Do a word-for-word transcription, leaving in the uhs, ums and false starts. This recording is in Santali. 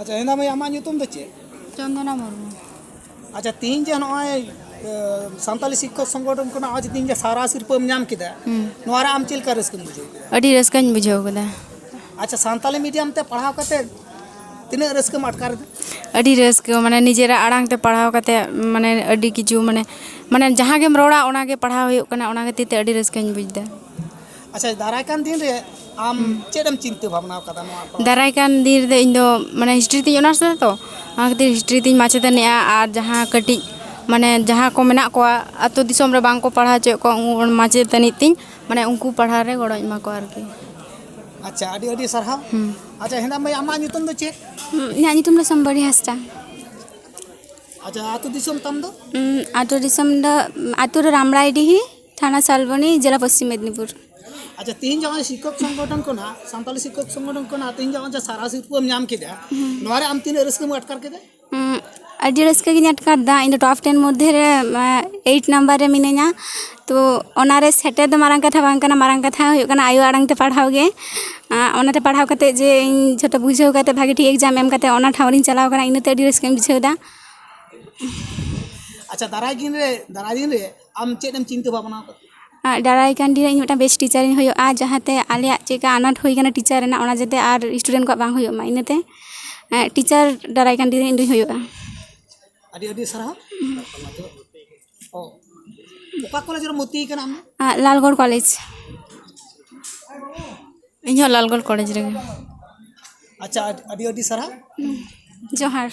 ᱟᱪᱪᱷᱟ, ᱦᱮᱸᱫᱟ ᱢᱟᱹᱭ, ᱟᱢᱟᱜ ᱧᱩᱛᱩᱢ ᱫᱚ ᱪᱮᱫ? ᱪᱚᱱᱫᱚᱱᱟ ᱢᱩᱨᱢᱩ᱾ ᱟᱪᱪᱷᱟ, ᱛᱤᱦᱤᱧ ᱡᱮ ᱱᱚᱜᱼᱚᱭ ᱥᱟᱱᱛᱟᱞᱤ ᱥᱤᱠᱠᱷᱚᱠ ᱥᱚᱝᱜᱚᱴᱷᱚᱱ ᱠᱷᱚᱱᱟᱜ ᱱᱚᱜᱼᱚᱭ ᱡᱮ ᱛᱤᱦᱤᱧ ᱡᱮ ᱥᱟᱨᱟ ᱥᱤᱨᱯᱟᱹᱢ ᱧᱟᱢ ᱠᱮᱫᱟ, ᱱᱚᱣᱟ ᱨᱮ ᱟᱢ ᱪᱮᱫ ᱞᱮᱠᱟ ᱨᱟᱹᱥᱠᱟᱹᱢ ᱵᱩᱡᱷᱟᱹᱣ ᱠᱮᱫᱟ? ᱟᱹᱰᱤ ᱨᱟᱹᱥᱠᱟᱹᱧ ᱵᱩᱡᱷᱟᱹᱣ ᱠᱮᱫᱟ᱾ ᱟᱪᱪᱷᱟ, ᱥᱟᱱᱛᱟᱞᱤ ᱢᱤᱰᱤᱭᱟᱢ ᱛᱮ ᱯᱟᱲᱦᱟᱣ ᱠᱟᱛᱮ ᱛᱤᱱᱟᱹᱜ ᱨᱟᱹᱥᱠᱟᱹᱢ ᱟᱴᱠᱟᱨ ᱮᱫᱟ? ᱟᱹᱰᱤ ᱨᱟᱹᱥᱠᱟᱹ, ᱢᱟᱱᱮ ᱱᱤᱡᱮᱨᱟᱜ ᱟᱲᱟᱝ ᱛᱮ ᱯᱟᱲᱦᱟᱣ ᱠᱟᱛᱮ, ᱢᱟᱱᱮ ᱟᱹᱰᱤ ᱠᱤᱪᱷᱩ, ᱢᱟᱱᱮ ᱢᱟᱱᱮ ᱡᱟᱦᱟᱸ ᱜᱮᱢ ᱨᱚᱲᱟ, ᱚᱱᱟ ᱜᱮ ᱯᱟᱲᱦᱟᱣ ᱦᱩᱭᱩᱜ ᱠᱟᱱᱟ, ᱚᱱᱟ ᱠᱷᱟᱹᱛᱤᱨ ᱛᱮ ᱟᱹᱰᱤ ᱨᱟᱹᱥᱠᱟᱹᱧ ᱵᱩᱡᱽ ᱮᱫᱟ᱾ ᱟᱪᱪᱷᱟ, ᱫᱟᱨᱟᱭ ᱠᱟᱱ ᱫᱤᱱ ᱨᱮ ᱟᱢ ᱪᱮᱫ ᱮᱢ ᱪᱤᱱᱛᱟᱹ ᱵᱷᱟᱵᱽᱱᱟ ᱟᱠᱟᱫᱟ ᱱᱚᱣᱟ ᱯᱟᱲᱦᱟᱣ? ᱫᱟᱨᱟᱭ ᱠᱟᱱ ᱫᱤᱱ ᱨᱮᱫᱚ ᱤᱧ ᱫᱚ, ᱢᱟᱱᱮ ᱦᱤᱥᱴᱨᱤ ᱛᱤᱧ ᱚᱱᱟᱨᱥ ᱮᱫᱟ ᱛᱚ, ᱚᱱᱟ ᱠᱷᱟᱹᱛᱤᱨ ᱦᱤᱥᱴᱨᱤ ᱛᱤᱧ ᱢᱟᱪᱮᱛᱟᱹᱱᱤᱜᱼᱟ᱾ ᱟᱨ ᱡᱟᱦᱟᱸ ᱠᱟᱹᱴᱤᱡ, ᱢᱟᱱᱮ ᱡᱟᱦᱟᱸ ᱠᱚ ᱢᱮᱱᱟᱜ ᱠᱚᱣᱟ ᱟᱹᱛᱩ ᱫᱤᱥᱚᱢ ᱨᱮ ᱵᱟᱝ ᱠᱚ ᱯᱟᱲᱦᱟᱣ ᱦᱚᱪᱚᱭᱮᱫ ᱠᱚᱣᱟ, ᱩᱱ ᱢᱟᱪᱮᱛᱟᱹᱱᱤ ᱛᱤᱧ, ᱢᱟᱱᱮ ᱩᱱᱠᱩ ᱯᱟᱲᱦᱟᱣ ᱨᱮ ᱜᱚᱲᱚᱧ ᱮᱢᱟ ᱠᱚᱣᱟ ᱟᱨᱠᱤ᱾ ᱟᱪᱪᱷᱟ, ᱟᱹᱰᱤ ᱟᱹᱰᱤ ᱥᱟᱨᱦᱟᱣ᱾ ᱦᱩᱸ᱾ ᱟᱪᱪᱷᱟ, ᱦᱮᱸᱫᱟ ᱢᱟᱹᱭ, ᱟᱢᱟᱜ ᱧᱩᱛᱩᱢ ᱫᱚ ᱪᱮᱫ? ᱦᱩᱸ, ᱤᱧᱟᱹᱜ ᱧᱩᱛᱩᱢ ᱫᱚ ᱥᱚᱢᱵᱚᱨᱤ ᱦᱟᱸᱥᱫᱟ᱾ ᱟᱪᱪᱷᱟ, ᱟᱹᱛᱩ ᱫᱤᱥᱚᱢ ᱛᱟᱢ ᱫᱚ? ᱩᱸ, ᱟᱹᱛᱩ ᱫᱤᱥᱚᱢ ᱫᱚ, ᱩᱸ, ᱟᱹᱛᱩ ᱫᱚ ᱨᱟᱢᱨᱟᱭᱰᱤᱦᱤ, ᱛᱷᱟᱱᱟ ᱥᱟᱞᱵᱚᱱᱤ, ᱡᱮᱞᱟ ᱯᱚᱥᱪᱤᱢ ᱢᱮᱫᱽᱱᱤᱯᱩᱨ᱾ ᱟᱪᱪᱷᱟ, ᱛᱤᱦᱤᱧ ᱡᱟᱦᱟᱸ ᱥᱤᱠᱠᱷᱚᱠ ᱥᱚᱝᱜᱚᱴᱷᱚᱱ ᱠᱷᱚᱱᱟᱜ, ᱥᱟᱱᱛᱟᱞᱤ ᱥᱤᱠᱠᱷᱚᱠ ᱥᱚᱝᱜᱚᱴᱷᱚᱱ ᱠᱷᱚᱱᱟᱜ ᱛᱤᱦᱤᱧ ᱡᱟᱦᱟᱸ ᱥᱟᱨᱟ ᱥᱤᱨᱯᱟᱹᱢ ᱧᱟᱢ ᱠᱮᱫᱟ, ᱱᱚᱣᱟ ᱨᱮ ᱟᱢ ᱛᱤᱱᱟᱹᱜ ᱨᱟᱹᱥᱠᱟᱹᱢ ᱟᱴᱠᱟᱨ ᱠᱮᱫᱟ? ᱩᱸ, ᱟᱹᱰᱤ ᱨᱟᱹᱥᱠᱟᱹ ᱜᱤᱧ ᱟᱴᱠᱟᱨ ᱮᱫᱟ᱾ ᱤᱧ ᱫᱚ ᱴᱚᱯ ᱴᱮᱱ ᱢᱚᱫᱽᱫᱷᱮ ᱨᱮ, ᱮᱸ, ᱮᱭᱤᱴ ᱱᱟᱢᱵᱟᱨ ᱨᱮ ᱢᱤᱱᱟᱹᱧᱟ᱾ ᱛᱚ ᱚᱱᱟ ᱨᱮ ᱥᱮᱴᱮᱨ ᱫᱚ ᱢᱟᱨᱟᱝ ᱠᱟᱛᱷᱟ ᱵᱟᱝ ᱠᱟᱱᱟ, ᱢᱟᱨᱟᱝ ᱠᱟᱛᱷᱟ ᱦᱩᱭᱩᱜ ᱠᱟᱱᱟ ᱟᱭᱳ ᱟᱲᱟᱝ ᱛᱮ ᱯᱟᱲᱦᱟᱣ ᱜᱮ᱾ ᱟᱸ, ᱚᱱᱟᱛᱮ ᱯᱟᱲᱦᱟᱣ ᱠᱟᱛᱮ ᱡᱮ ᱤᱧ ᱡᱷᱚᱛᱚ ᱵᱩᱡᱷᱟᱹᱣ ᱠᱟᱛᱮ ᱵᱷᱟᱜᱮ ᱴᱷᱤᱠ ᱮᱠᱡᱟᱢ ᱮᱢ ᱠᱟᱛᱮ ᱚᱱᱟ ᱴᱷᱟᱶ ᱨᱤᱧ ᱪᱟᱞᱟᱣ ᱠᱟᱱᱟ, ᱤᱱᱟᱹᱛᱮ ᱟᱹᱰᱤ ᱨᱟᱹᱥᱠᱟᱹᱧ ᱵᱩᱡᱷᱟᱹᱣ ᱮᱫᱟ᱾ ᱟᱪᱪᱷᱟ, ᱫᱟᱨᱟᱭ ᱫᱤᱱ ᱨᱮ, ᱫᱟᱨᱟᱭ ᱫᱤᱱ ᱨᱮ ᱟᱢ ᱪᱮᱫ ᱮᱢ ᱪᱤᱱᱛᱟᱹ ᱵᱷᱟᱵᱽᱱᱟ ᱟᱠᱟᱫᱟ? ᱟᱨ ᱫᱟᱨᱟᱭ ᱠᱟᱱ ᱫᱤᱱ ᱨᱮ ᱤᱧ ᱢᱤᱫᱴᱟᱝ ᱵᱮᱥᱴ ᱴᱤᱪᱟᱨᱤᱧ ᱦᱩᱭᱩᱜᱼᱟ, ᱡᱟᱦᱟᱸᱛᱮ ᱟᱞᱮᱭᱟᱜ ᱪᱮᱫᱠᱟ ᱟᱱᱟᱴ ᱦᱩᱭ ᱠᱟᱱᱟ ᱴᱤᱪᱟᱨ ᱨᱮᱱᱟᱜ, ᱚᱱᱟ ᱡᱟᱛᱮ ᱟᱨ ᱥᱴᱩᱰᱮᱱᱴ ᱠᱚᱣᱟᱜ ᱵᱟᱝ ᱦᱩᱭᱩᱜ ᱢᱟ, ᱤᱱᱟᱹᱛᱮ, ᱮᱸ, ᱴᱤᱪᱟᱨ ᱫᱟᱨᱟᱭ ᱠᱟᱱ ᱫᱤᱱ ᱨᱮ ᱤᱧ ᱫᱩᱧ ᱦᱩᱭᱩᱜᱼᱟ᱾ ᱟᱹᱰᱤ ᱟᱹᱰᱤ ᱥᱟᱨᱦᱟᱣ᱾ ᱚ, ᱚᱠᱟ ᱠᱚᱞᱮᱡᱽ ᱨᱮᱢ ᱵᱷᱚᱨᱛᱤ ᱠᱟᱱᱟ ᱟᱢ ᱫᱚ? ᱟᱸ, ᱞᱟᱞᱜᱚᱲ ᱠᱚᱞᱮᱡᱽ᱾ ᱤᱧᱦᱚᱸ ᱞᱟᱞᱜᱚᱲ ᱠᱚᱞᱮᱡᱽ ᱨᱮᱜᱮ᱾ ᱟᱪᱪᱷᱟ, ᱟᱹᱰᱤ, ᱟᱹᱰᱤ ᱟᱹᱰᱤ ᱥᱟᱨᱦᱟᱣ᱾ ᱡᱚᱦᱟᱨ᱾